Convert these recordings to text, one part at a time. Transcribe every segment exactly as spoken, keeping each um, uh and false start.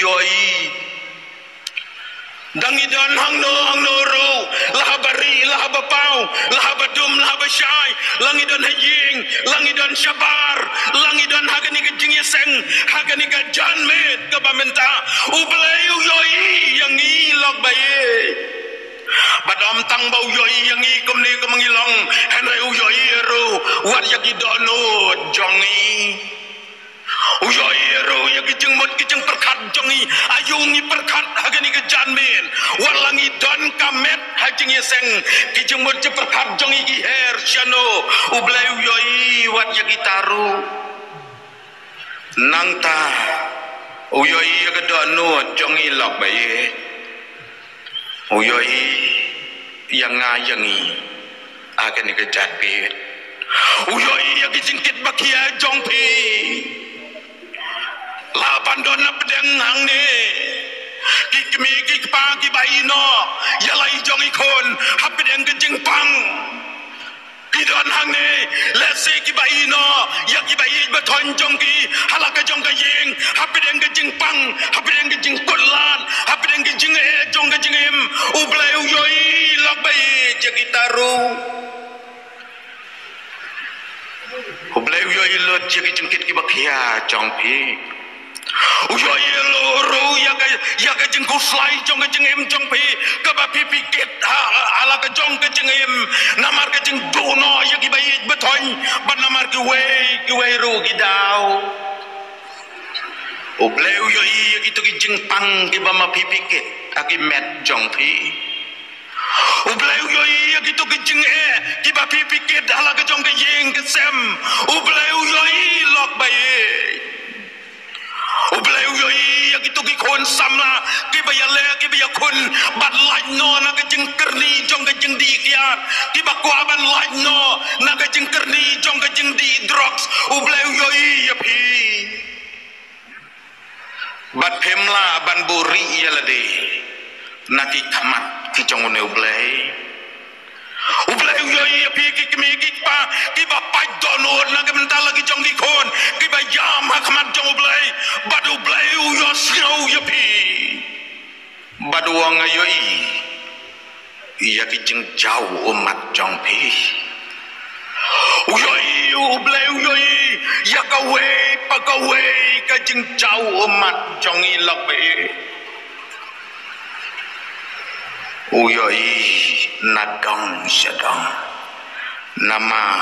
Ïohi. Dang i don hangno hangno ruh, la haba rieh, la haba paw, la haba dum, la haba shai, la ngi don ha ïing, la ngi don shabar, la ngi don ha kane ka jingïaseng, ha kane ka janmiet kaba mynta, U Blei u ïohi ïa ngi lok ba ïeit. Bad ym tang ba u ïohi ïa ngi kumne kum ngi long, hynrei u ïohi ruh wat ïa ki dohnud jong ngi. U ïohi ruh ïa ki jingmut ki jingpyrkhat jong ngi, aïu ngi pyrkhat ha kane ka janmiet. Wat la ngi don ka met ha jingïaseng, ki jingmut jingpyrkhat jong ngi ki her shano. U Blei u ïohi wat ïa kita ruh. Nangta u ïohi ïa ka dohnud jong ngi lok ba ïeit. U ïohi ïa nga ïa ngi ha kane ka janmiet. U ïohi ïa ki jingkit ba khia jong phi. La ban don na pdeng hangne ki kmie ki kpa kiba ïehnoh ïa la i jong i khun ha pdeng ka jingpang. Ki don hangne, lehse kiba ïehnoh ïa kiba ïeit ba thoiñ jong ki ha la ka jong ka ïing, ha pdeng ka jingpang, ha pdeng ka jingkutlad, ha pdeng ka jingeh jong ka jingim. U Blei u ïohi lok ba ïeit ïa kita ruh. U Blei u ïohi lut ïa ki jingkit kiba khia jong phi. U ïohi ruh ïa ka, ïa ka jingkhuslai jong ka jingim jong phi, kaba phi phi kit ha, ha la ka jong ka jingim, namar ka jingduh noh ïa kiba ïeit ba thoiñ, bad namar kiwei kiwei ruh ki daw. U Blei u ïohi ïa kito ki jingpang kiba ma phi phi kit ha ki met jong phi. U Blei u ïohi ïa kito ki jingeh kiba phi phi kit ha la ka jong ka ïing ka sem. U Blei u ïohi lok ba ïeit. U Blei u ïohi ïa kito ki khun samla kiba ïaleh kiba ïakhun bad lait noh na ka jingkyrni jong ka jingdih kiad, kiba kwah ban lait noh na ka jingkyrni jong ka jingdih drugs. U Blei u ïohi ïa phi. Bad phim lah ban buhrieh ïa lade na ki khmat ki jong une U Blei. U Blei u ïohi ïa phi ki kmie ki kpa kiba pait dohnud na ka bynta la ki jong ki khun, kiba ïam ha khmat jong U Blei. Bad U Blei u ïohsngew ïa phi. Bad u ong, nga ïohi ïa ki jingjaw ummat jong phi. U ïohi, U Blei u ïohi ïa kawei pa kawei ka jingjaw ummat jong ngi lok ba ïeit. U ïohi na dong sha dong. Namar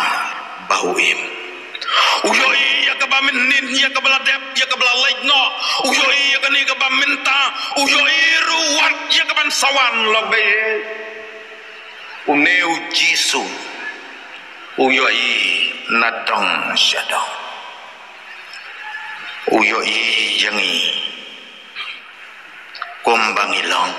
ba u im. U ïohi ïa kaba mynnin, ïa kaba la dep, ïa kaba la leit noh. U ïohi ïa kane kaba mynta. U ïohi ruh wat ïa kaban sa wan lok ba ïeit. Une U Jisu u ïohi na dong sha dong. U ïohi ïa ngi kumba ngi long.